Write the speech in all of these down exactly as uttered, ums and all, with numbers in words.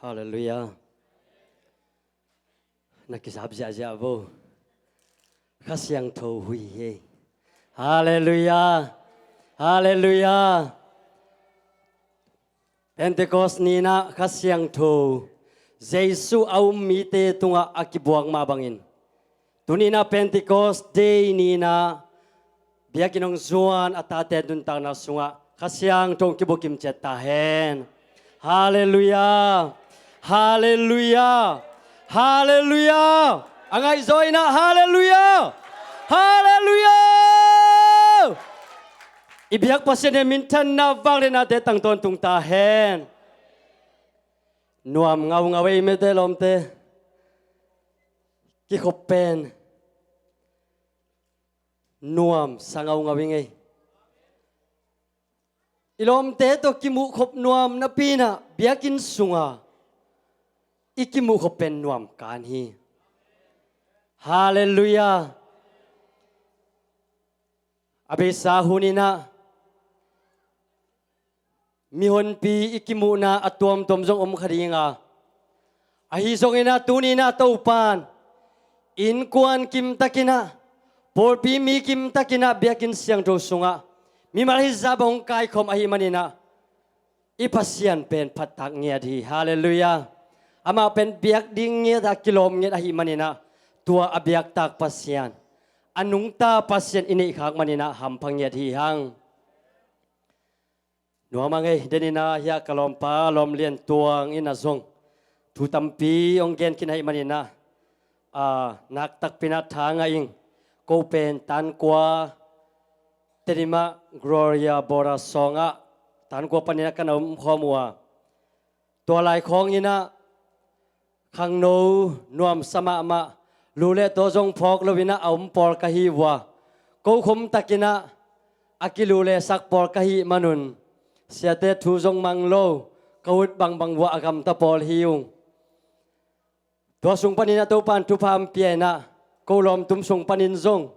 Halleluiah. Na kisap ziahziah vo. Kha Siangtho hui hi. Halleluiah. Halleluiah. Pentecost ni-in ah Kha Siangtho Jesu a um mite tungah a kibuak mah bangin, tuni-in ah Pentecost Day ni-in ah biakinn hong zuan a tate nuntakna sungah Kha Siangtho hong kibukim ciat ta hen. Halleluiah. Halleluiah. Halleluiah. A ngaihzaw in ah halleluiah. Halleluiah. I biak Pasian in minthanna vangliatnate tang tawntung ta hen. Nuam ngaungau ei mete lawmte. Kikhop pen nuam sa ngaungau i ngei. I lawmte tawh kimuhkhop nuam napi-in ah biakinn sunga i kimuhkhop pen nuam kan hi. Halleluiah. A beisa hun in ah mihonpi i kimuhna a tuamtuam zong om kha ding a, ahi zongin ah tuni-in ah Topan innkuan kimtakin ah, pawlpi mi kimtakin ah biakinn siangtho sungah mimal hizah bang hong kaikhawm ahih manin ah i Pasian pen phattak ngiat hi. Halleluiah. Amah pen biak ding ngiat a kilawm ngiat ahih manin ah tua a biaktak Pasian, a nungta Pasian i neihkhak manin ah hampha ngiat hi hang. Nuam a ngei, den in ah hiah ka lawmpa Lawm Lian Tuang in ah zong thu tampi hong gen khin ahih manin ah, a, naktakpi in ah tha ngah ing. Ko pen Tankua, Tedim ah Gloria Border Song ah Tankua panin ah ka na omkhawm uh a, tua lai khawng in ah khangno nuamsa mahmah, lu le taw zong phawk lo-in ah a om pawl ka hi uh a, ko khum takin ah a kilu le sak pawl ka hih manun siate thu zong mang lo, ka ut bangbang uh a a gamta pawl hi ung. Tua sung panin ah Topan thupha hong pia in ah ko lawmtum sung panin zong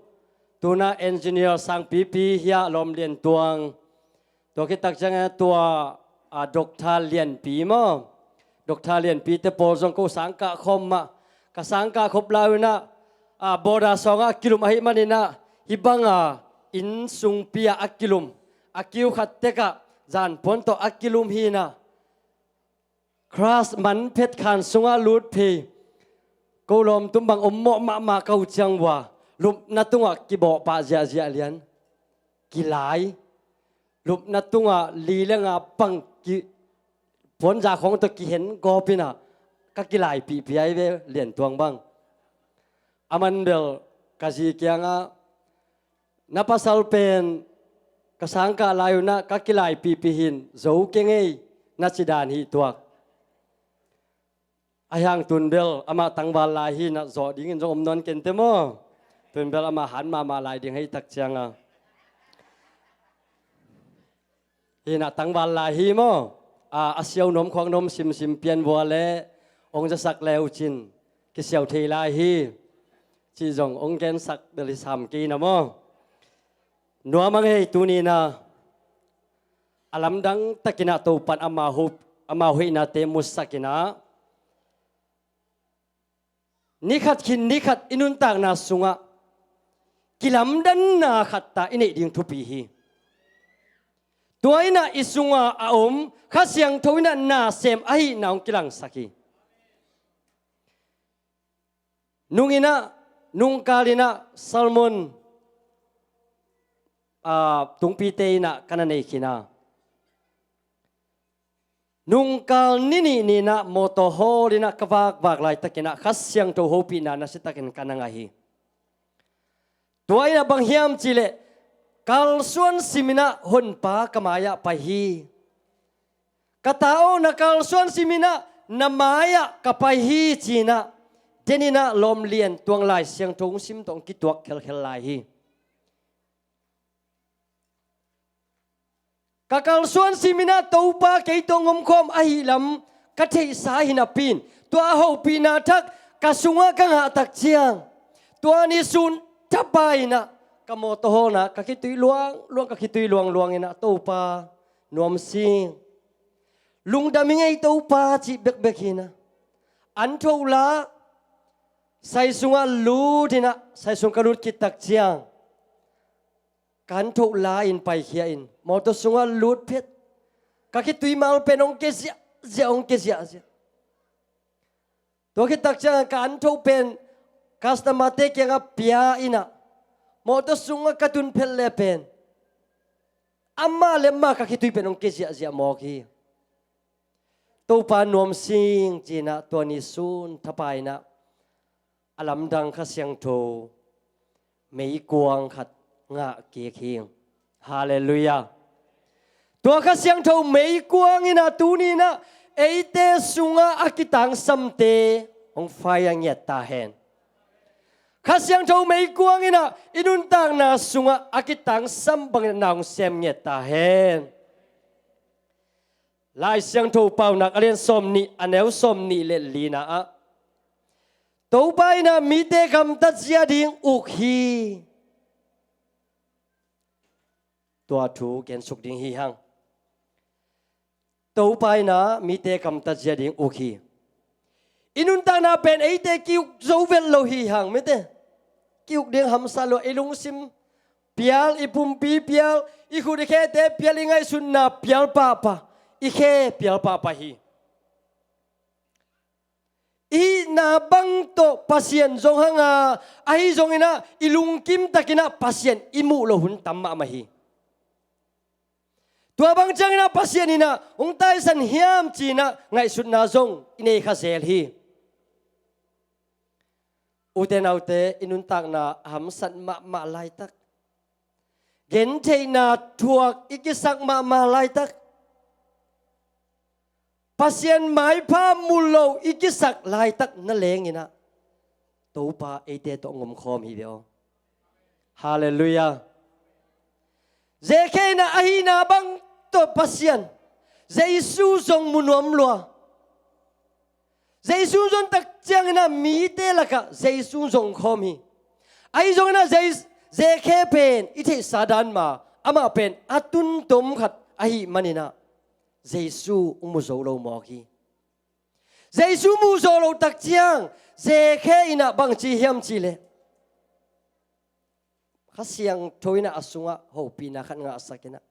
tu-in ah engineer sangpipi hiah Lawm Lian Tuang, tua khit tak ciangin tua, a, Doctor Lianpi maw, Doctor Lianpi te pawl zong ko sangkah khawm mah, ka sangkah khop lai-un ah, a, Border Song ah a kilum ahih manin ah hih bang a inn sungpi ah a kilum, a kiu khat tek ah zanpuan tawh a kilum hi-in ah crush man phet khan sungah lut phei, ko lawmtum bang om mawh mahmah ka uh ciang uh a, lupna tungah kibawh pah ziahziah lian, kilai, lupna tungah li le nga pang ki, puanza khawng tawh kihen gawp in ah ka kilaipihpih ahi ve, Lian Tuang bang. A man bel ka zi kiangah, na pasal pen ka sangkah lai-un ah ka kilaipihpih hi-in zo kei ngei, na ci dan hi tuak. Ahi hang tun bel amah tangval lai hi-in ah zawh dingin zong om nawn kei inteh maw. Tun bel amah han mahmah lai ding hi tak ciang a. Hi-in ah tangval lai hi maw. A, a siau nuam khuak nuam simsim pian vua le ong zasak le uh cin kisiau thei lai hi, cih zong ong gensak bel hi sam kei na maw. Nuam a ngei, tuni-in ah a lamdang takin ah Topan ama ho, ama hoihnate musak in ah, ni khat khin ni khat i nuntakna sungah kilamdanna khat ta i neih ding thupi hi. Tua in ah i sungah a om Kha Siangtho in ah nasem ahihna hong kilangsak hi. Nung in ah, nungkal in ah sermon, a, tungpite in ah ka na nei khin a, nungkal ni nih ni-in ah mawtaw hawl in ah ka vakvak laitakin ah Kha Siangtho hopihna nasitakin ka na ngah hi. Tua in ah bang hiam cih leh, kalsuan sim in ah Honpa ka mai-ah pai hi. Ka ta aw, na kalsuan sim in ah na mai-ah ka pai hi, ci-in ah den in ah Lawm Lian Tuang Lai Siangtho hong sim tawh hong kituak khelkhel lai hi. Ka kalsuan sim in ah Topa kei tawh hong omkhawm ahih lam ka theihsa hi napi-in, tua a hopihna thak ka sungah ka ngah tak ciang, tua ni sun thapai in ah ka mawtaw hawlna ka khitui luangluang, ka khitui luangluang in ah, Topa, nuam sing. Lungdam i ngei Topa cih bekbek hi-in ah, an tho la, sai sungah lut in ah, sai sung ka lut khit tak ciang ka an tho la-in paikhia in, mawtaw sungah lut phet, ka khitui mal pen hong ke ziahziah, hong ke ziahziah. Tua khit tak ciang ka an tho pen customer-te kiangah pia in ah, mawtaw sungah ka tun phet le pen amah le amah ka khitui pen hong ke ziahziah mawk hi. Topa nuam sing ci-in ah tua ni sun thapai in ah, a lamdang Kha Siangtho meikuang khat ngah kik hi. Halleluiah. Tua Kha Siangtho meikuang in ah tuni-in ah eite sungah a kitangsamte hong fire ngiat ta hen. Kha Siangtho meikuang in ah i nuntakna sungah a kitangsam bangin na hong sem ngiat ta hen. Lai Siangtho Paunak a lian sawmnih, a neu sawmnih le lina ah, Topa in ah mite gamtat zia ding uk hi. Tua thu gensuk ding hi hang. Topa in ah mite gamtat zia ding uk hi. I nuntakna pen eite ki-uk zo vet lo hi hang, mite. Ki-uk ding hamsa lo, i lungsim pial, i pumpi pial, i khut i khete pial, i ngaihsutna pial pahpah, i khe pial pahpah hi. I hihna bang tawh Pasian zong hang a, ahi zongin ah i lungkim takin ah Pasian i muh lo hun tam mahmah hi. Tua bang ciangin ah Pasian in ah hong taisan hiam ci-in ah ngaihsutna zong i nei kha zel hi. Ute naute, i nuntakna a hamsat mahmah laitak, gentheihna thuak i kisak mahmah laitak, Pasian maipha mu lo i kisak laitak na lengin ah, Topa eite tawh hong omkhawm hi ve aw. Halleluiah. Zekhe in ah a hihna bang tawh Pasian, Jesu zong mu nuam lua. Jesu zon tak ciangin ah mite lakah Jesu zong khawm hi. Ahi zongin ah Jei-, Zekhe pen i theihsa dan mah, amah pen a tuntom khat ahih manin ah Jesu hong mu zo lo mawk hi. Jesu mu zo lo tak ciang Zekhe in ah bangci hiam cih leh, Kha Siangtho in ah a sungah hopihna khat ngahsak in ah,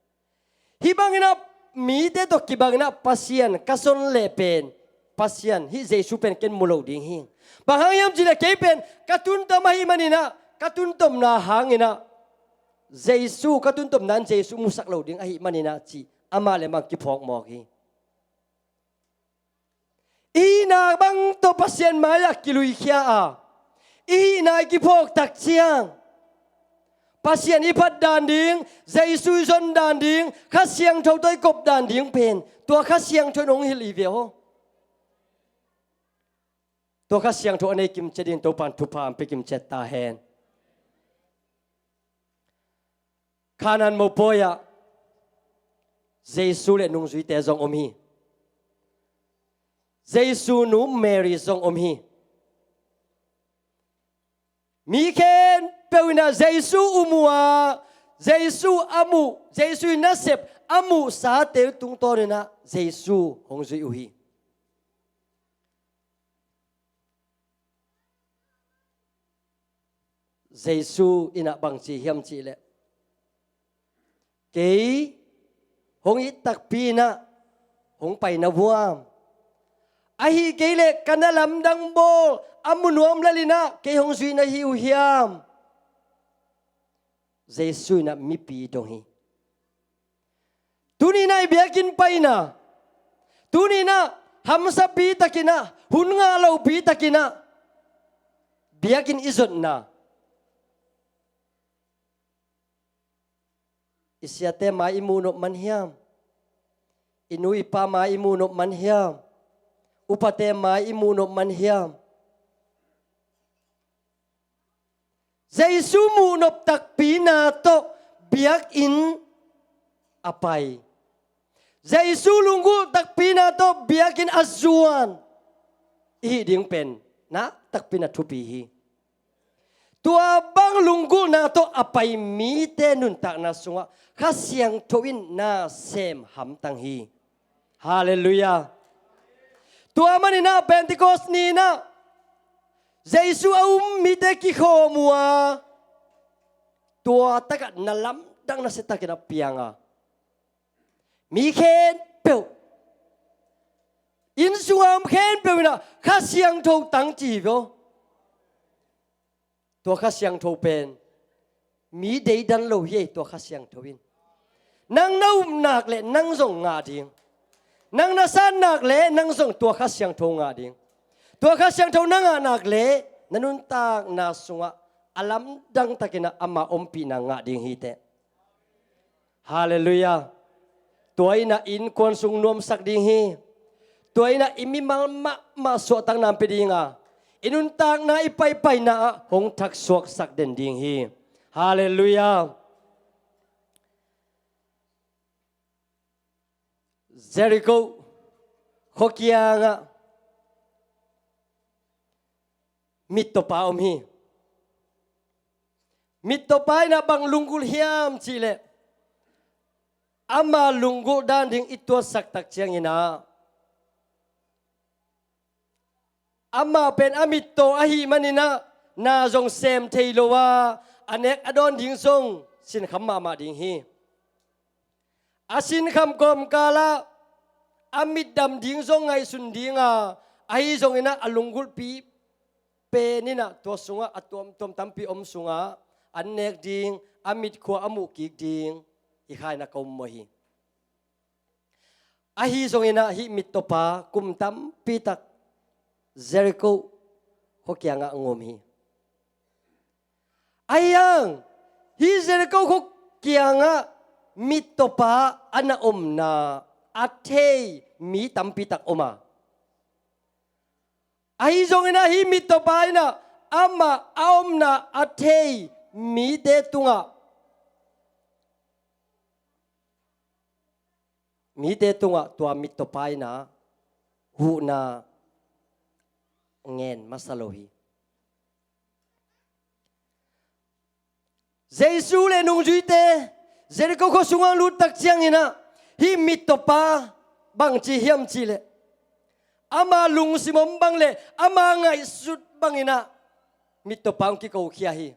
hih bangin ah mite tawh kibangin ah Pasian ka son leh pen, Pasian hih Jesu pen ken mu lo ding hi. Bang hang hiam cih leh kei pen ka tuntom ahih manin ah, ka tuntomna hangin ah Jesu, ka tuntomna in Jesu musak lo ding ahih manin ah ci, amah le amah kiphawk mawk hi. I hihna bang tawh Pasian mai-ah kiluikhia a, i hihna i kiphawk tak ciang, Pasian i phat dan ding, Jesu i zon dan ding, Kha Siangtho tawh i kop dan ding pen tua Kha Siangtho in hong hilh hi ve aw. Tua Kha Siangtho a nei kimciat dingin Topa'n thupha hong pia kimciat ta hen. Kanaan mopawi ah Jesu le nungzuite zong om hi. Jesu nu Mary zong om hi. Mi khempeuh in ah Jesu um uh a, Jesu a muh, Jesu i nasep a muhsate uh tungtawnin ah Jesu hong zuih uh hi. Jesu in ah bangci hiam cih leh, kei hong it takpi in ah hong pai na vuam, ahih kei leh ka na lamdang bawl a mu nuam lel in ah kei hong zuih na hi uh hiam? Jesu in ah mipi dong hi. Tuni in ah i biakinn paina, tuni in ah hamsapi takin ah, hun ngah lopi takin ah biakinn i zotna, i siate mai i muhnop man hiam? I nu i pa mai i muhnop man hiam? Upate mai i muhnop man hiam? Jesu muhnop takpina tawh biakinn a pai, Jesu lunggulh takpina tawh biakinn a zuan i hih ding pen na takpi in ah thupi hi. Tua bang lunggulhna tawh a pai mite nuntakna sungah Kha Siangtho in na sem hamtang hi. Halleluiah. Tua maninah Pentecost ninah Jesu a um mite kikhawm uh a, tua takah na lamdang nasiatakin a piang a, mi khempeuh, inn sunga om khempeuh inah Kha Siangtho tang ci hi veh. Tua Kha Siangtho pen mi deidan lo hi ei, tua Kha Siangtho in nang na upnak leh nang zong ngah ding. Nang na sannak leh nang zong tua Kha Siangtho ngah ding. Tua Kha Siangtho na ngahnak leh na nuntakna sungah a lamdang takinah ama ompihna ngah ding hi teh. Halleluiah. Tua innah innkuan sung nuamsak ding hi. Tua innah i mimal mahmah suahtakna pia dinga, i nuntakna, i paipaina ah hong thaksuaksak den ding hi. Halleluiah. Jericho khua kiangah mittawpa om hi. Mittawpa innah bang lunggulh hiam cihleh, ama lunggulh dan ding i tuatsak tak cianginah, amah pen a mittaw ahih maninah na zong sem thei lo a, a nek a dawn ding zong sinkham mahmah ding hi. A sinkham kawmkalah a mitdam ding zong ngaihsun dinga, ahi zonginah a lunggulhpi pen innah tua sungah a tuamtuam tampi om sungah an nek ding, a mitkhua a muhkik ding, hi kha innah ka ummawh hi. Ahi zonginah hih mittawpa kum tampitak Jericho khua kiangah a ngom hi. Ahi hang hih Jericho khua kiangah mittawpa a na omna a thei mi tampitak om a, ahi zonginah hih mittawpa innah amah a omna a thei mite tungah, mite tungah tua mittawpa innah huhna ngen masa lo hi. Jesu le nungzuite Jericho khua sungah lut tak cianginah hih mittawpa bangci hiam cihleh, ama lungsim om bang le ama ngaihsut banginah mittawpa hong kikokhia hi.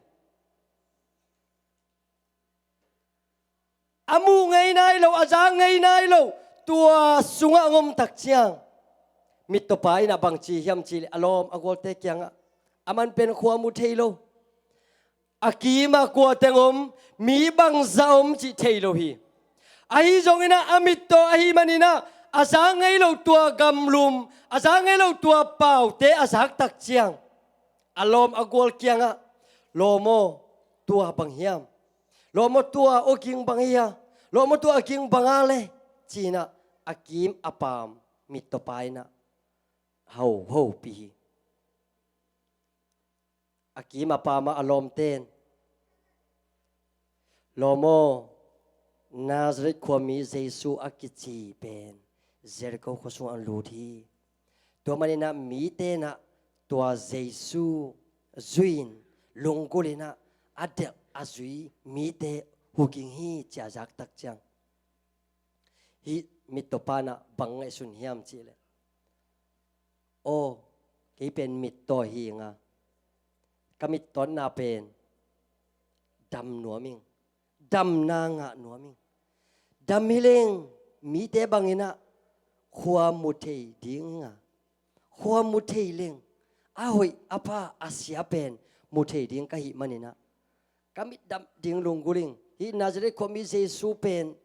A muh ngei nai lo, a zak ngei nai lo tua sungah hong om tak ciang mittawpa innah bangci hiam cihleh, a lawm a gualte kiangah, aman pen khua mu thei lo, a kimah kua teng om, mi bangzah om cih thei lo hi. Ahi zonginah a mittaw ahih maninah a zak ngei lo tua gamlum, a zak ngei lo tua paute a zak tak ciang a lawm a gual kiangah, "Lawm aw, tua bang hiam? Lawm aw, tua awging bang hia? Lawm aw, tua awging banga le?" ci-inah a kim a paam mittawpa innah hohopi hi. A kim a paamah a lawmte in, "Lawm aw, Nazareth khuami Jesu a kici pen Jericho khua sungah a lut hi. Tua maninah mite inah tua Jesu zui-in lunggulh inah a delh a zui mite huging hi," ci-a zak tak ciang, hih mittawpa inah bang ngaihsun hiam cihleh, "Aw, kei pen mittaw hi inga, ka mittawtna pen dam nuam ing, damna ngah nuam ing. Dam hi leng mite banginah khua mu thei ding inga, khua mu thei leng a hoih a pha a sia pen mu thei ding ka hih maninah ka mit dam ding lunggulh ing. Hih Nazareth khuami Jesu pen,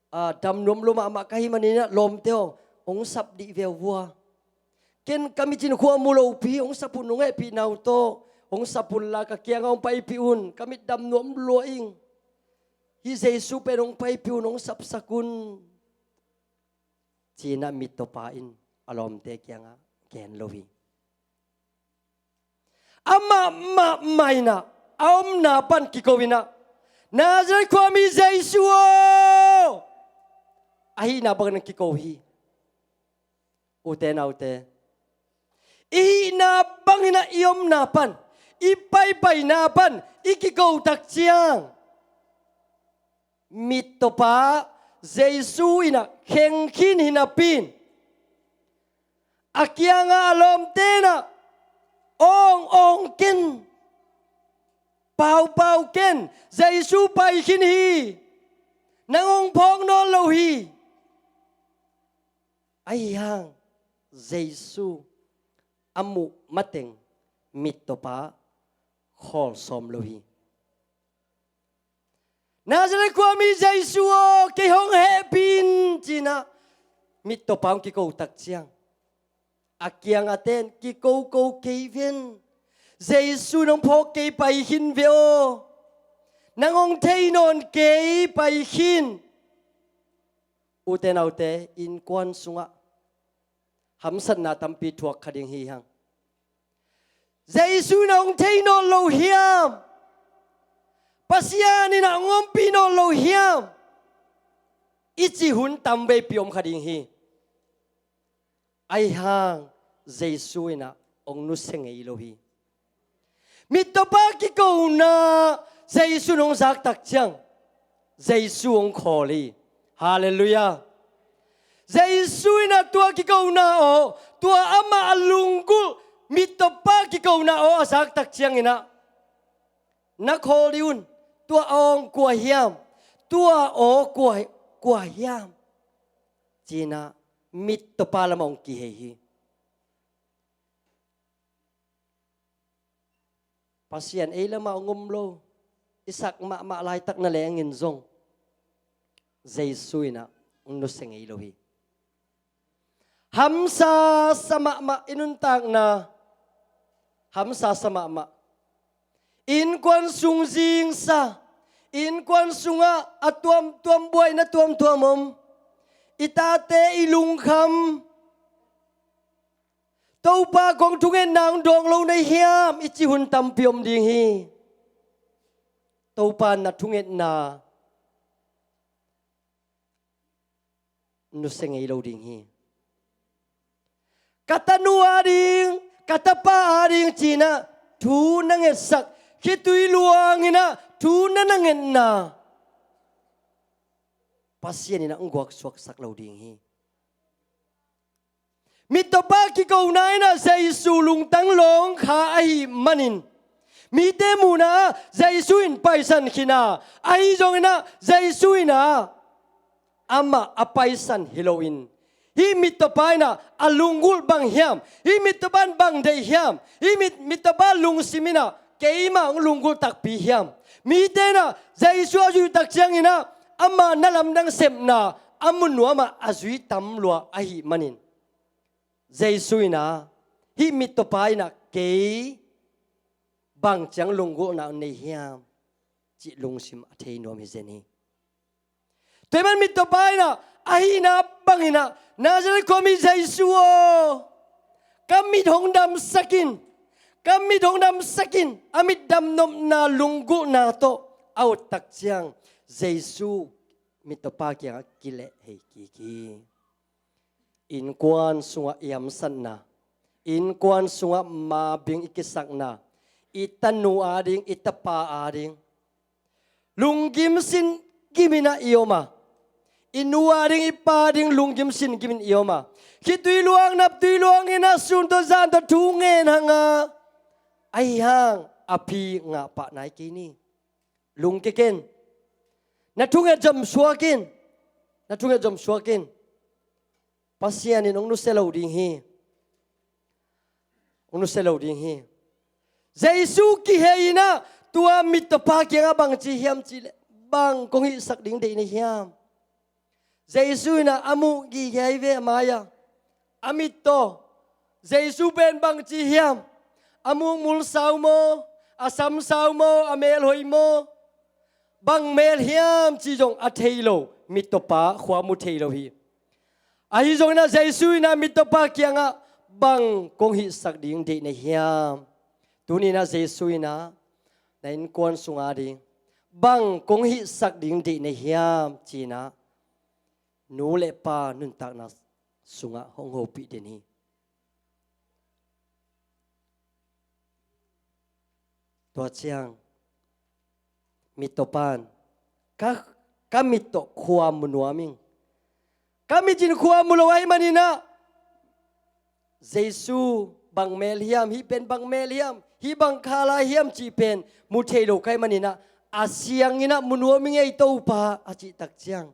aa, dam nuam lua mahmah ka hih maninah lawmte aw, hong sap dih ve uh vua. Ken ka mit in khua mu lopi, hong sap un, hong hehpihna uh tawh hong sap unla ka kiangah hong paipih un, ka mit dam nuam lua ing. Hih Jesu pen hong paipih un, hong sapsak un," ci-inah mittawpa in a lawmte kiangah gen lo hi. Amah mahmah inah a omna pan kiko inah, "Nazareth khuami Jesu aw," ahihna bangin kiko hi. Ute naute, i hihna banginah i omna pan, i paipaina pan i kiko tak ciang, mittawpa Jesu in ah kheng khin hi napi in, a kiangah a lawmte in ah, "Awng, awng ken, pau, pau ken, Jesu pai khin hi, nang hong phawk nawn lo hi." Ahi hang Jesu a muh mateng mittawpa khawl sawm lo hi. "Nazareth khuami Jesu aw, kei hong hehpih in," ci-in ah mittawpa hong kiko tak ciang, a kiangah ten, "Kikoko kei ven, Jesu in hong phawk kei pai khin ve aw, nang hong thei nawn kei pai khin." Ute naute, innkuan sungah hamsatna tampi thuak kha ding hi hang. "Jesu in ah hong thei nawn lo hiam? Pasian in ah hong ompih nawn lo hiam?" i cih hun tam veipi om kha ding hi. Ahi hang Jesu in ah hong nusia ngei lo hi. Mittawpa kikona Jesu in hong zak tak ciang, Jesu hong khawl hi. Halleluiah. Jesu in ah tua kikona aw, tua amah a lunggulh mittawpa kikona aw a zak tak ciangin ah, "Na khawl dih un, tua awng kua hiam? Tua aw kua, kua hiam?" ci-in ah mittawpa lamah hong kihei hi. Pasian ei lamah hong om lo, i sak mahmah laitak na lengin zong Jesu in ah hong nusia ngei lo hi. Hamsa sa mahmah i nuntakna, hamsa sa mahmah. Innkuan sung zingsa, innkuan sungah a tuamtuam, buaina tuamtuam om, i tate i lungkham, "Topa, kong thungetna hong dawng lo na hiam?" i cih hun tampi om ding hi. Topa in na thungetna nusia ngei lo ding hi. "Ka tanu ading, ka tapa ading," ci-in ah thu na ngetsak, khitui luangin ah thu na na ngetna, Pasian in ah hong guaksuaksak lo ding hi. Mittawpa kikona in ah Jesu lungtang lawng kha ahih manin, mite muhna ah Jesu in paisan khin a, ahi zongin ah Jesu in ah amah a paisan hi loin, hih mittawpa in ah a lunggulh bang hiam, hih mittawpa in bang deih hiam, hih mit, mittawpa lungsim in ah keimah hong lunggulh takpi hiam? Mite in ah Jesu a zuih tak ciangin ah ama na lamdang sepna a mu nuam ah a zui tam lua ahih manin, Jesu in ah, "Hih mittawpa in ah kei bang ciang lunggulhna nei hiam?" cih lungsim a thei nuam hi zen hi. Tua ahih man mittawpa in ah a hihna bangin ah, "Nazareth khuami Jesu aw, ka mit hong damsak in, ka mit hong damsak in," a mit damnopna lunggulhna tawh a ut tak ciang, Jesu mittawpa kiangah kilehhei kik hi. Innkuan sungah i hamsatna, innkuan sungah mabing i kisakna, i tanu ading, i tapa ading lunggim sin gimin ah i om a, i nu ading, i pa ading lunggim sin gimin i om a, khitui luang, naptui luangin ah sun tawh zan tawh thu ngen hang a, ahi hang a phi ngah pah nai kei ni. Lungkia ken. Na thunget zom suak in. Na thunget zom suak in. Pasian in hong nusia lo ding hi. Hong nusia lo ding hi. Jesu kihei in ah tua mittawpa kiangah bang ci hiam cih leh, "Bang kong hihsak ding deih na hiam?" Jesu in ah a muh gige hi ve a mai-ah. A mit tawh Jesu pen bang ci hiam? A mukmul sau maw, a sam sau maw, a mel hoih maw, bang mel hiam cih zong a thei lo, mittawpa khua mu thei lo hi. Ahi zongin ah Jesu in ah mittawpa kiangah, "Bang kong hihsak ding deih na hiam?" Tuni in ah Jesu in ah, "Na innkuan sungah ding bang kong hihsak ding deih na hiam?" ci-in ah nu le pa nuntakna sungah hong hopih den hi. Tua ciang mittawpa'n, "Ka, ka mit tawh khua mu nuam ing. Ka mit in khua mu lo ahih manin ah, Jesu bang mel hiam, hih pen bang mel hiam, hih bang kha lai hiam cih pen mu thei lo ka hih manin ah, a siangin ah mu nuam ing ei Topa a cih tak ciang,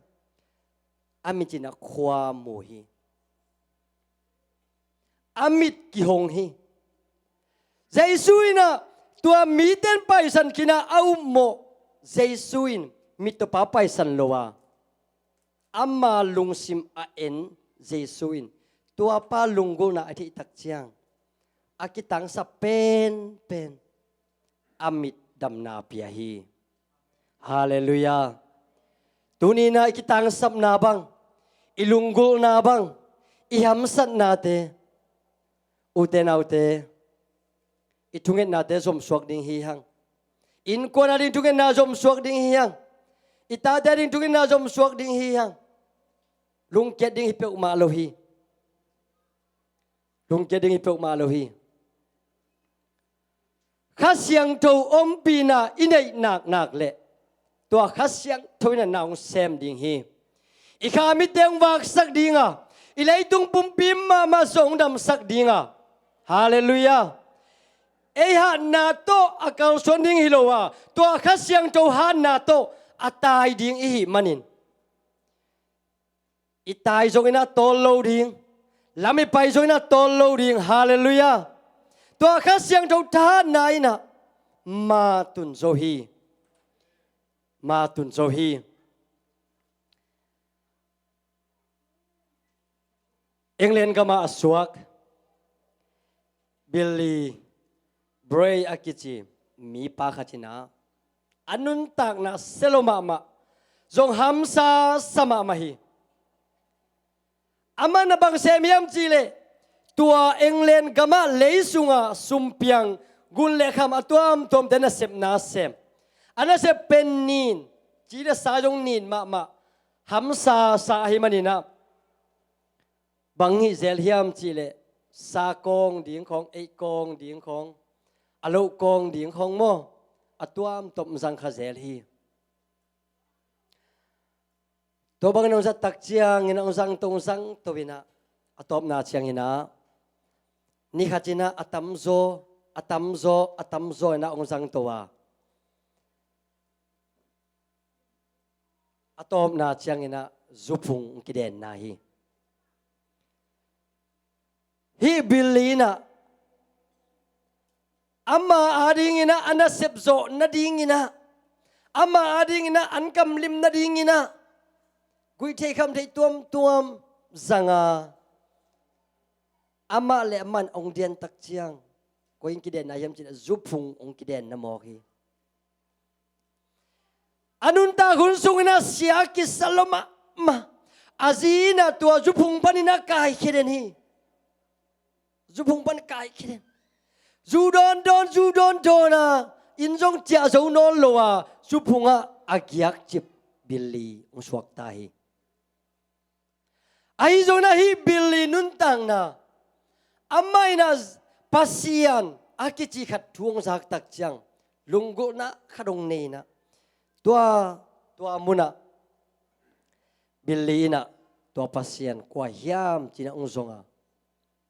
a mit in ah khua mu hi. A mit kihong hi. Jesu in ah tua mite in paisan khin a, a upmawh Jesu in mit tawh pa paisan lo a, ama lungsim a en Jesu in, tua pa lunggulhna a theih tak ciang, a kitangsap penpen a mit damna pia hi. Halleluiah. Tuni in ah i kitangsapna bang, i lunggulhna bang, i hamsatnate, ute naute, i thungetnate zomsuak ding hi hang. Innkuan a ding thungetna zomsuak ding hi hang. I tate a ding thungetna zomsuak ding hi hang. Lungkiat ding hi peuhmah lo hi. Lungkiat ding hi peuhmah lo hi. Kha Siangtho ompihna i neih naknak leh, tua Kha Siangtho in ah na hong sem ding hi. I kha mitte hong vaksak ding a, i leitung pumpi mahmah zong hong damsak ding a. Halleluiah. Ei hatna tawh a kalsuan ding hi lo a, tua Kha Siangtho hatna tawh a tai ding i hih manin, i tai zongin ah tawl lo ding, lam i pai zongin ah tawl lo ding. Halleluiah. Tua Kha Siangtho thahatna in ah ma tun zo hi. Ma tun zo hi. England gamah a suak Billy Bray a kici mipa khat in ah, a nuntakna sia lo mahmah, zong hamsa sa mahmah hi. Amah na bang sem hiam cih leh, tua England gamah lei sungah sumpiang, gun le kham a tuamtuamte nasepna sem. A nasep pen nin, ci le sa zong nin mahmah, hamsa sa ahih manin ah, bang hih zel hiam cih leh, sa kawng ding khawng, ei kawng ding khawng, a loh kawng ding khawng maw, a tuamtuam zang kha zel hi. Tua bangin hong zat tak ciangin ah hong zangto, hong zangto in ah, a tawpna ciangin ah, ni khat in ah a tamzaw, a tamzaw, a tamzaw in ah hong zangto a, a tawpna ciangin ah zuphung hong kidenna hi. Hih Billy in ah, ama adingin ah a nasep zawh nadingin ah, ama adingin ah an kamlim nadingin ah, guih theih kham theih tuamtuam zang a, amah le amah in hong dian tak ciang, koi in kidenna hiam cih leh zuphung hong kidenna mawk hi. A nuntak hun sungin ah sia kisa lo mahmah. A zi in ah tua zuphung panin ah kaikhia den hi. Zuphung pan kaikhia den. Zu dawndawn, zu dawndawn a, inn zong ciah zo nawn lo a, zuphung ah a giakcip Billy hong suakta hi. Ahi zongin ah hih Billy nuntakna, amah in ah Pasian a kici khat thu hong zak tak ciang, lunggulhna khat hong nei in ah, tua, tua mun ah Billy in ah tua Pasian kua hiam ci-in ah hong zong a,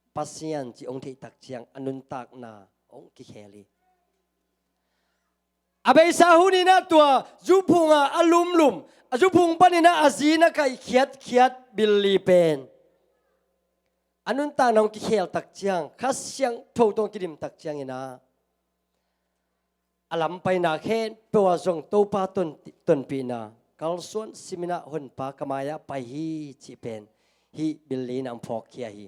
Pasian cih hong theih tak ciang a nuntakna hong kikhel hi. A beisa hun in ah tua zuphung ah a lumlum, a zuphung panin ah a zi in a kaih khiatkhiat Billy pen, a nuntakna hong kikhel tak ciang, Kha Siangtho tawh hong kidim tak ciangin ah, a lampaina khempeuh ah zong Topa ton, tonpihna kalsuan simin ah Honpa ka mai-ah pai hi cih pen hih Billy in ah hong phawkkhia hi.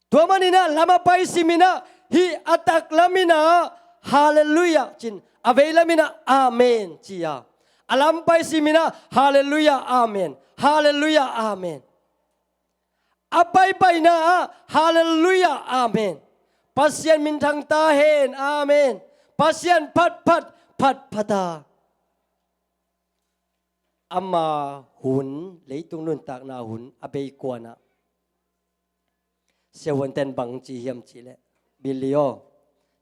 Tua manin ah lam a pai simin ah hih a taklam in ah Halleluiah ci-in, a veilam in ah Amen ci a, a lam pai simin ah Halleluiah, Amen, Halleluiah, Amen. A paipaina ah Halleluiah, Amen, Pasian minthang ta hen, Amen, Pasian phatphat, phatphat a. Ama hun, leitung nuntakna hun a bei kuan ah, siavuante'n bang ci hiam cih leh, Billy aw,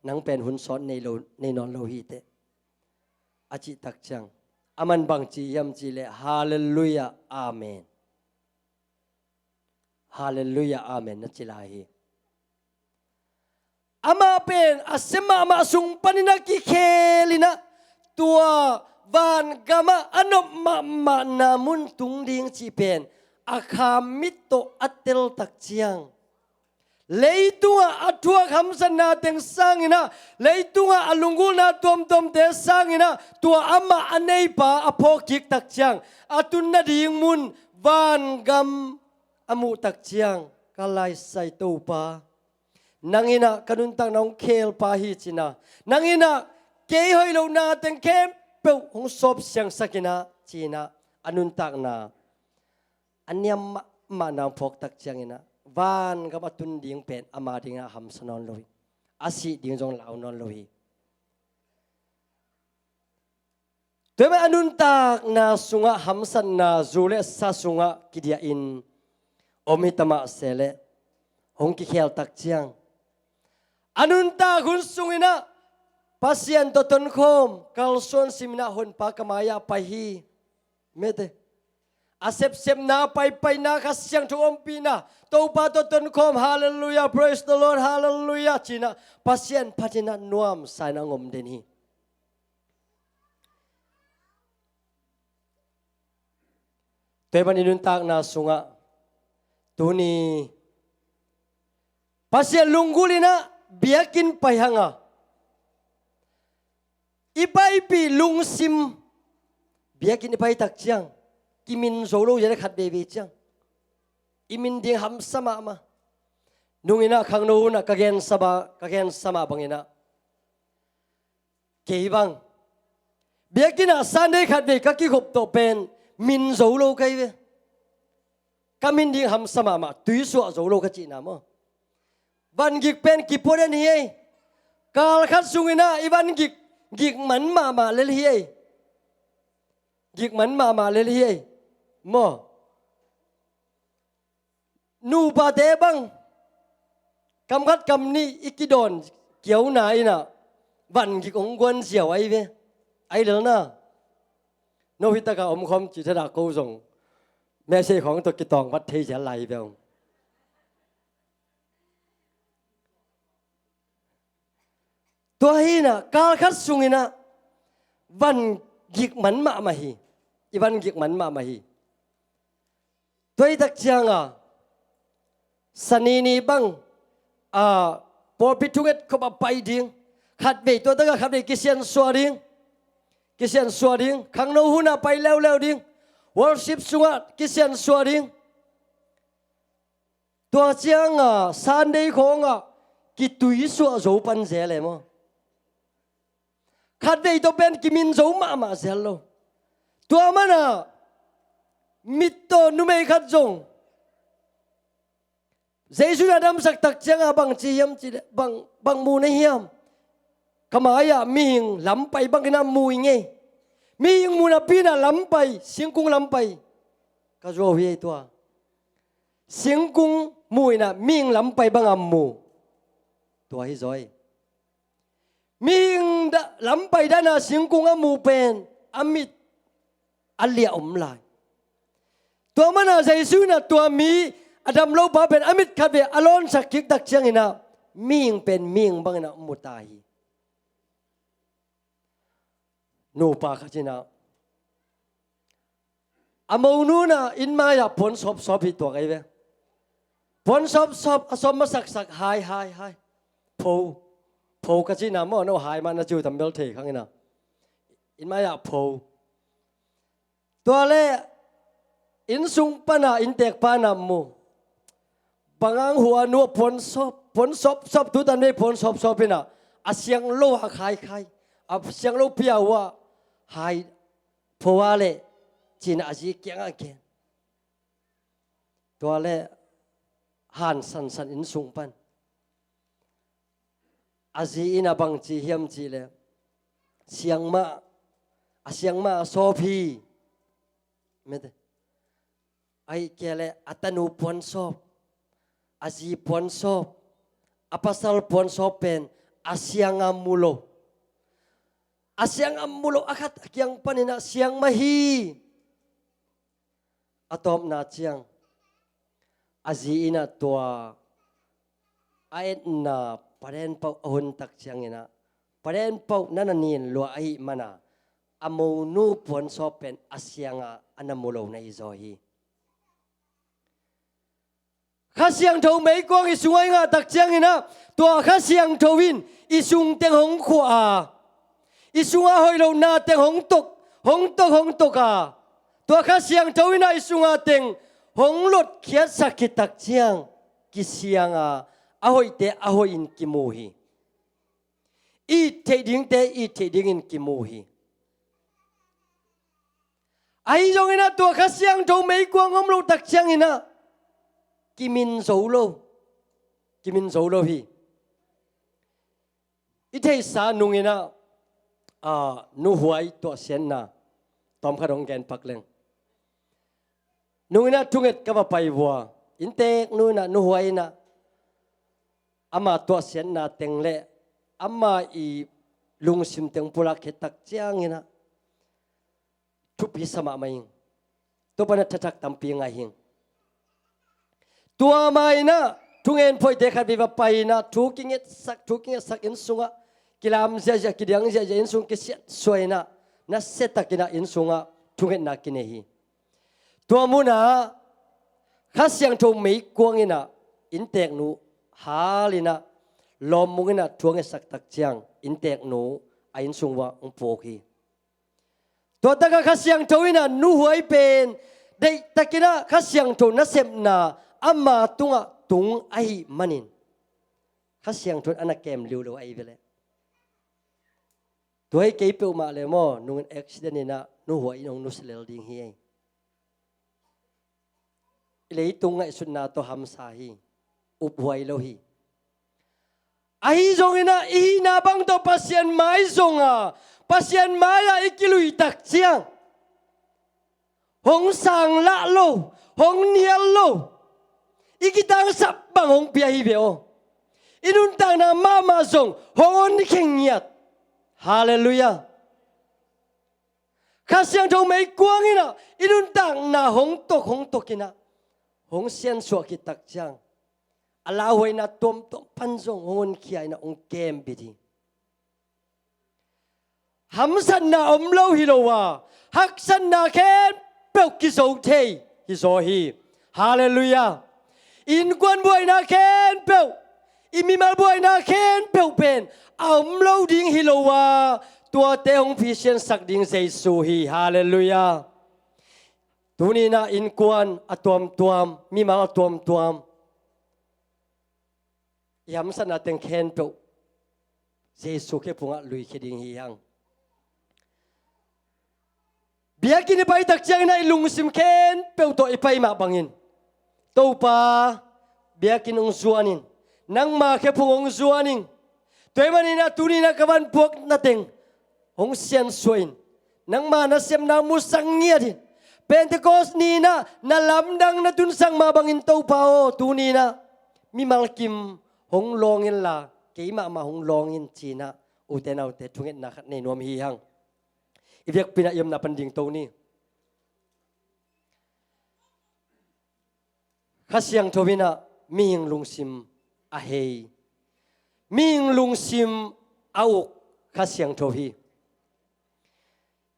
nang pen hun sawt nei lo, nei nawn lo hi teh, a cih tak ciang, Aman bang ci hiam cih leh, Halleluiah, Amen. Halleluiah, Amen, na ci lai hi. Amah pen a sia mahmah sung panin a kikhel in ah, tua vangamah a nop mahmahna mun tung ding cih pen a kham mit tawh a tel tak ciang, leitungah a thuak hamsatna teng sangin ah, leitungah a lunggulhna tuamtuamte sangin ah, tua amah a neipa a phawk kik tak ciang, a tun nading mun vangam a muh tak ciang, ka laisai Topa, nang in ah ka nuntakna hong khelpa hi ci-in ah, nang in ah kei hoih lohna teng khempeuh hong sawp siangsak in ah ci-in ah, a nuntakna a niam mahmahna hong phawk tak ciangin ah, vangam a tun ding pen ama dingah hamsa nawn lo hi. A sih ding zong lau nawn lo hi. Tua ahih manin a nuntakna sungah hamsatna zu le sa sungah kidiahin om hi ta mah se leh, hong kikhel tak ciang, a nuntak hun sungin ah Pasian tawh tonkhawm, kalsuan simin ah Honpa ka mai-ah pai hi. Mete. A sepsepna, paipaina, Kha Siangtho ompihna, Topa tawh tonkhawm, Halleluiah, praise the Lord, Halleluiah, ci-in ah Pasian phat in ah nuamsa in ah hong om den hi. Tua ahih manin i nuntakna sungah tuni Pasian lunggulh in ah biakinn pai hang a, i paipih lungsim, biakinn i pai tak ciang kimin zo lo hi a, khat veivei ciang i min ding hamsa mahmah. Nung in ah khangno hun ah ka gensa mah, ka gensa mah bangin ah, kei bang biakinn ah Sunday khat vei ka kikhop tawh pen min zo lo ka hi ve. Ka min ding hamsa mahmah, tuisuah zo lo ka cihna maw. Vangik pen kipua den hi ei. Kal khat sungin ah i vangik, gik man mahmah lel hi ei. Gik man mahmah lel hi ei. Maw. Nupate bang kam khat kam nih i kidawn kiauna in ah vangik hong guan ziau ahi ve. Ahi lel na. No hi takah omkhawm cih thadah ko zong message khawng tawh kitawng vat thei zel lai hi ve ung. Tua hi in ah kal khat sungin ah vangik man mahmah hi. I vangik man mahmah hi. Tua hi tak ciang a, Sani ni bang a, pawlpi thunget khop ah pai ding. Khat vei, tua tak ah khat vei kisiansuah ding. Kisiansuah ding. Khangno hun ah pai leuleu ding. Worship sungah kisiansuah ding. Tua ciang a, Sunday khawng ah kituisuah zo pan zel e maw. Khat vei tawh pen kimin zo mahmah zel lo. Tua man a, mit tawh numei khat zong Jesu in a damsak tak ciang a, bang ci hiam cih leh, bang, bang mu na hiam? Ka mai-ah mihing lam pai bangin ah mu ing ei. Mihing mu napi in ah lam pai, singkung lam pai ka zuau hi ei tua. Singkung mu in ah mihing lam pai bang a mu. Tua hi zaw ei. Mihing da-, lam pai dan a singkung a mu pen a mit a liah om lai. Tua man a Jesu in ah tua mi a dam lo pa pen a mit khat vei a lawnsak kik tak ciangin ah mihing pen mihing bangin ah mu ta hi. Nupa khat in ah, a monu in ah inn mai-ah puan sawpsawp hi tuak ahi ve. Puan sawpsawp, a sawp masaksak hai, hai, hai. Pho, pho ka cihna maw, no hai mah na ci uh tam bel thei khang in ah. Inn mai-ah pho. Tua leh inn sung pan a innteekpa in ah mu. Bang hang hua nu a puan sawp, puan sawpsawp, tu tan vei puan sawpsawp in ah, a siang lo ah khaikhai, a siang lo pia uh ah hai pho a leh, ci-in a zi kiangah gen. Tua leh han sansan inn sung pan. A zi in ah bang ci hiam cih leh, siang mah, a siang mah a sawp hi. Mete. Ahih kei leh a tanu puan sawp, a zi puan sawp, a pasal puan sawp pen a siang a mu lo. A siang a mu lo a khat a kiang panin ah siang mah hi. A tawpna ciang a zi in ah tua a etna paden pauh a hun tak ciangin ah paden pauh na na nin lua ahih mana a monu puansaw pen a siang a a na mu lo na hi zaw hi. Kha Siangtho meikuang i sungah i ngah tak ciangin ah tua Kha Siangtho in i sung teng hong khuah a, i sungah hoih lohna teng hong tok, hong tok, hong tok a, tua Kha Siangtho in ah i sungah teng hong lotkhiatsak khit tak ciang kisiang a, a hoihte a hoihin kimu hi. It theih dingte it theih dingin kimu hi. Ahi zongin ah tua Kha Siangtho meikuang om loh tak ciangin ah kimin zo lo, kimin zo lo hi. I theihsa nungin ah, a, nuhuai tuahsiatna tawmkhat hong genpak leng. Nungin ah thunget ka va pai vua, innteek nu in ah nuhuai in ah ama tuahsiatna teng le ama i lungsim teng pulak khit tak ciangin ah thupi sa mahmah ing. Tua pan a thathak tampi ngah ing. Tua ma in ah thungen phoihte khat vei va pai in ah thu kingetsak, thu kingetsak inn sungah kilam ziahziah, kidiang ziahziah, inn sung kisiatsuah in ah nasia takin ah inn sungah thungetna kinei hi. Tua munah Kha Siangtho meikuang in ah innteeknu hal in ah lawmmung in ah thu a ngetsak tak ciang innteeknu a inn sung uah hong puk hi. Tua takah Kha Siangtho in ah nuhuai pen deihtakin ah Kha Siangtho nasepna ama tungah tung ahih manin Kha Siangtho in a na kem liulo ahi ve leh. Tua hi kei peuhmah le maw, nungin accident in ah nuhuai in hong nusia lel ding hi ei. I leitung ngaihsutna tawh hamsa hi, uphuai lo hi. Ahi zongin ah i hihna bang tawh Pasian mai zong a, Pasian mai-ah i kilui tak ciang hong sang lah lo, hong nial lo, i kitangsap bang hong pia hi ve aw. I nuntakna mahmah zong hong honkhia ngiat. Halleluiah. Kha Siangtho meikuang in ah i nuntakna hong tok, hong tok in ah hong siansuah khit tak ciang a lauhuaina tuamtuam pan zong hong honkhia in ah hong kembit hi. Hamsatna om lo hi lo a, haksatna khempeuh kizo thei hi zaw hi. Halleluiah. Innkuan buaina khempeuh, i mimal buaina khempeuh pen a om lo ding hi lo a, tuate hong phisiansak ding Jesu hi. Halleluiah. Tuni in ah innkuan a tuamtuam, mimal a tuamtuam, i hamsatna teng khempeuh Jesu khephungah luikhia ding hi hang. Biakinn i pai tak ciangin ah i lungsim khempeuh tawh i pai mah bangin, Topa, biakinn hong zuan in, nangma khephung hong zuan in. Tua ahih manin ah tuni in ah ka van puakna teng hong siansuah in, nangma nasepna musak ngiat in. Pentecost ni in ah na lamdang na tunsak mah bangin Topa aw, tuni in ah mimal kim hong lawng inla, kei mahmah hong lawng in ci in ah, ute naute, thungetna khat nei nuam hi hang. I biakpi in ah i omna pan dingto ni. Kha Siangtho in ah mihing lungsim a hei, mihing lungsim a uk Kha Siangtho hi.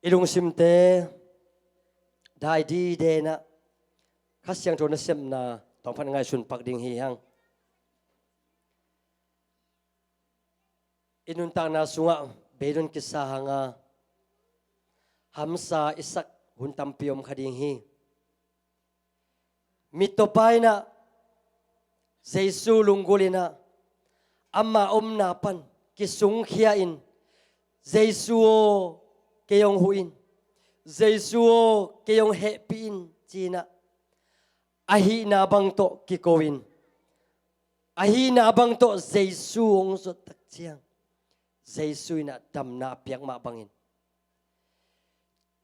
I lungsimte dai dide in ah Kha Siangtho nasepna tawmkhat ngaihsun pak ding hi hang. I nuntakna sungah beidong kisa hang a, hamsa i sak hun tampi om kha ding hi. Mittawpa in ah Jesu lunggulh in ah ama omna pan kisungkhia in, Jesu aw, kei hong huh in, Jesu aw, kei hong hehpih in, ci in ah a hihna bang tawh kiko in, a hihna bang tawh Jesu hong zot tak ciang Jesu in ah damna a piak mah bangin,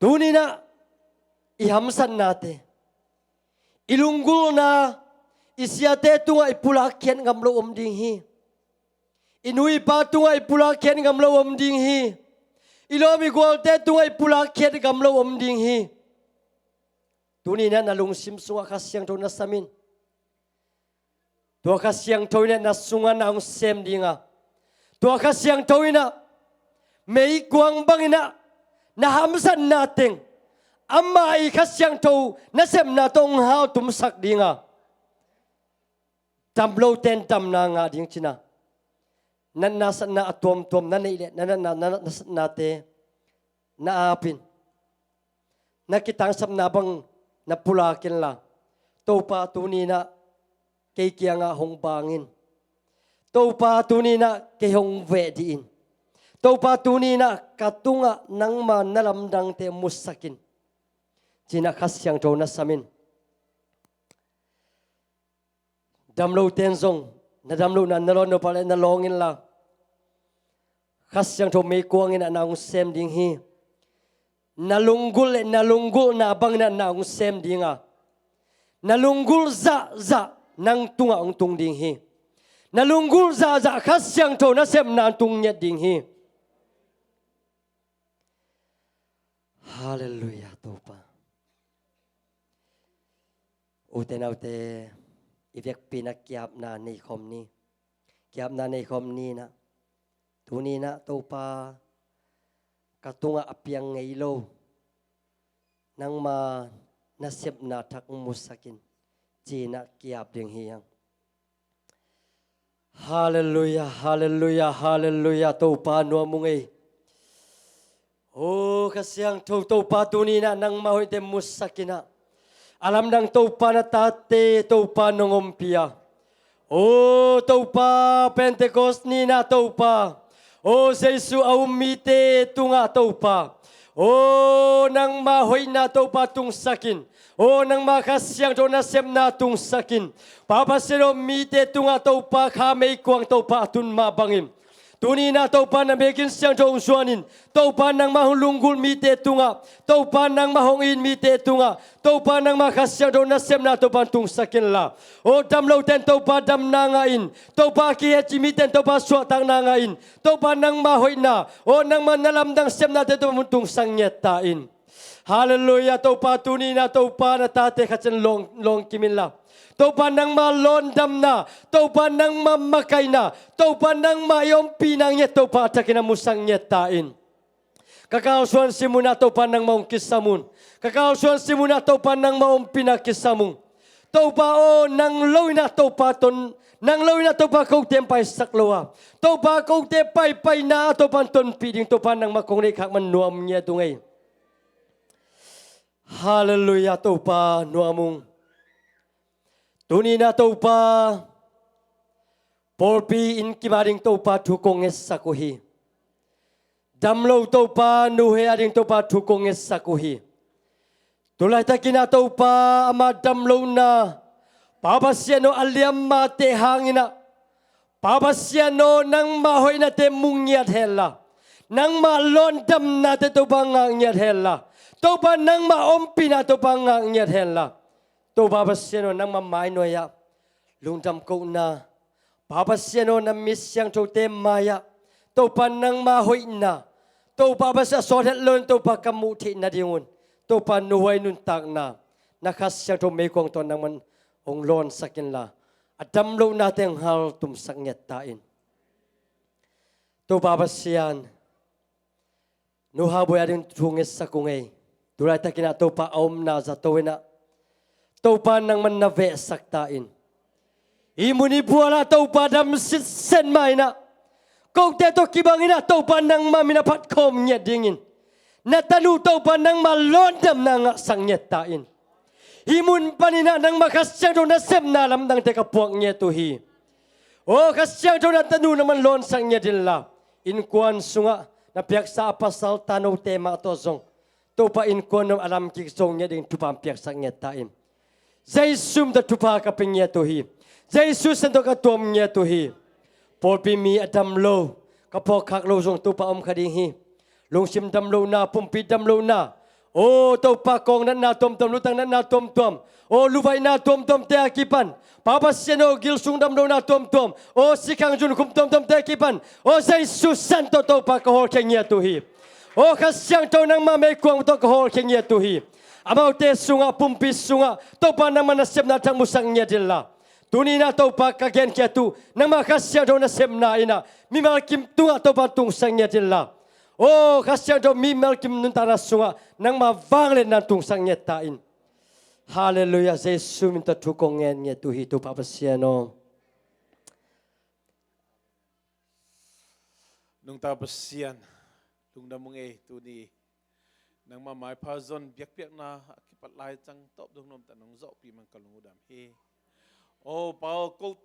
tuni in ah i hamsatnate, i lunggulhna, i siate tungah i pulak khiat ngam lo om ding hi. I nu i pa tungah i pulak khiat ngam lo om ding hi. I lawm i gualte tungah i pulak khiat gam lo om ding hi. Tuni in ah na lungsim sungah Kha Siangtho na sam in. Tua Kha Siangtho in ah na sungah na hong sem ding a, tua Kha Siangtho in ah meikuang bangin ah na hamsatna teng, amah i Kha Siangtho nasepna tawh hong haltumsak ding a, dam lote in damna ngah ding ci-in ah, natna satna a tuamtuam na neih leh na natna, na natna satnate na ap in. Na kitangsapna bang na pulak inla, Topa, tuni in ah kei kiangah hong bang in. Topa, tuni in ah kei hong veh dih in. Topa, tuni in ah ka tungah nangma na lamdangte musak in, ci-in ah Kha Siangtho na sam in. Dam lote in zong na dam lohna na lawn nop leh na lawng inla, Kha Siangtho meikuang in ah na hong sem ding hi. Na lunggulh leh na lunggulhna bangin ah na hong sem ding a, na lunggulh zahzah nang tungah hong tung ding hi. Na lunggulh zahzah Kha Siangtho nasepna tung ngiat ding hi. Halleluiah, Topa. Ute naute, i vekpi-in ah kiapna nei khawm ni. Kiapna nei khawm ni in ah, tuni in ah Topa, ka tungah a piang ngei lo nangma nasepna thak musak in, ci-in ah kiap ding hi hang. Halleluiah, halleluiah, halleluiah, Topa nuam ung ei. O Kha Siangtho Topa, tuni in ah nangma hoihte musak in ah, a lamdang Topa na tate Topa nong ompih a, o Topa, Pentecost ni-in ah Topa, o Jesu a um mite tungah Topa, o nangma hoihna Topa tungsak in. O nangma Kha Siangtho nasepna tungsak in. Pa Pasian aw, mite tungah Topa, kha meikuang Topa a tun mah bangin, tuni in ah Topa, na biakinn siangtho hong zuan in. Topa, nangma hong lunggulh mite tungah, Topa, nangma hong it mite tungah, Topa, nangma Kha Siangtho nasepna Topa tungsak inla, o dam lote in Topa damna ngah in. Topa, a kihetcih mite in Topa suahtakna ngah in. Topa, nangma hoihna, o nangma na lamdang sepnate Topa tungsak ngiat ta in. Halleluiah, Topa, tuni in ah Topa, na tate khat ciat lawng, lawng kim inla, Topa, nangma lawndamna, Topa, nangma makaihna, Topa, nangma i ompihna ngiat Topa a thakin ah musak ngiat ta in. Ka kalsuan sim un ah Topa, nangma hong kisam un. Ka kalsuan sim un ah Topa, nangma ompihna kisam un. Topa aw, nang lo in ah Topa ton, nang lo in ah Topa kote hong paisak lo a, Topa kote paipaina ah Topa hong tonpih ding Topa nangma kong neih khak man nuam ngiat ung ei. Halleluiah, Topa nuam ung. Tuni in ah Topa, pawlpi inn kim a ding Topa thu kong ngetsak uh hi. Dam lo Topa nuhei a ding Topa thu kong ngetsak uh hi. Tulaitakin ah Topa, ama dam lohna, Pa Pasian aw, a liam mate hangin ah, Pa Pasian aw, nangma hoihnate mu ngiat henla, nangma lawndamnate Topa ngak ngiat henla, Topa, nangma ompihna Topa ngak ngiat henla, Topa Pasian aw, nangma mainuai-ah lungdam kohna, Pa Pasian aw, na mi siangthote mai-ah Topa, nangma hoihna, Topa Pasian, a sawt het loin Topa ka muh theih nadingun Topa, nuhuai nuntakna, na Kha Siangtho meikuang tawh nangman hong lawnsak inla, a dam lohnate hong haltumsak ngiat ta in. Topa Pasian, Nu Hau Boi a ding thu ngetsak ung ei. Tulaitakin ah Topa, a omna zato in ah Topa, nangman na vehsak ta in. Hih mun hih bual ah Topa, dam sitset mah in ah, kote tawh kibangin ah Topa, nangma min a phat khawm ngiat dingin, na tanu Topa, nangma lawndamna ngahsak ngiat ta in. Hih mun panin ah nangma Kha Siangtho nasepna lamdangte ka puak ngiat uh hi. Aw Kha Siangtho, na tanu nangman lawnsak ngiat inla, innkuan sungah na piaksa a pasal tanote mah tawh zong Topa, innkuan a lam kik zo ngiat ding thupha piaksak ngiat ta in. Jesu min tawh thupha ka pia ngiat uh hi. Jesu san tawh ka tuam ngiat uh hi. Pawlpi mi a dam lo, ka phawk khak lo zong Topa om kha ding hi. Lungsim dam lohna, pumpi dam lohna, aw Topa, kawng natna tuamtuam, lutang natna tuamtuam, aw luvaihna tuamtuamte a kipan, Pa Pasian aw, gilsung dam lohna tuamtuam, aw sikhang zunkhum tuamtuamte a kipan, aw Jesu san tawh Topa, ka hawlkhia ngiat uh hi. Aw Kha Siangtho, nangmah meikuang tawh ka hawlkhia ngiat uh hi. Amaute sungah, pumpi sungah Topa nangmah nasepna thak musak ngiat inla, tuni-in ah Topa ka genkhia uh, nangmah Kha Siangtho nasepna in ah mimal kim tungah Topa tungsak ngiat inla, aw Kha Siangtho, mimal kim nuntakna sungah nangmah vangliatna tungsak ngiat ta in. Halleluiah. Jesu min tawh thu kong ngen ngiat uh hi, Topa Pasian aw. Nungta Pasian, lungdam ung ei, tuni nangmah maipha zon biakpiakna a kipat lai ciang tawp dong nuam tawh nong zawhpih man ka lung uh dam hi. Aw Pa aw, kol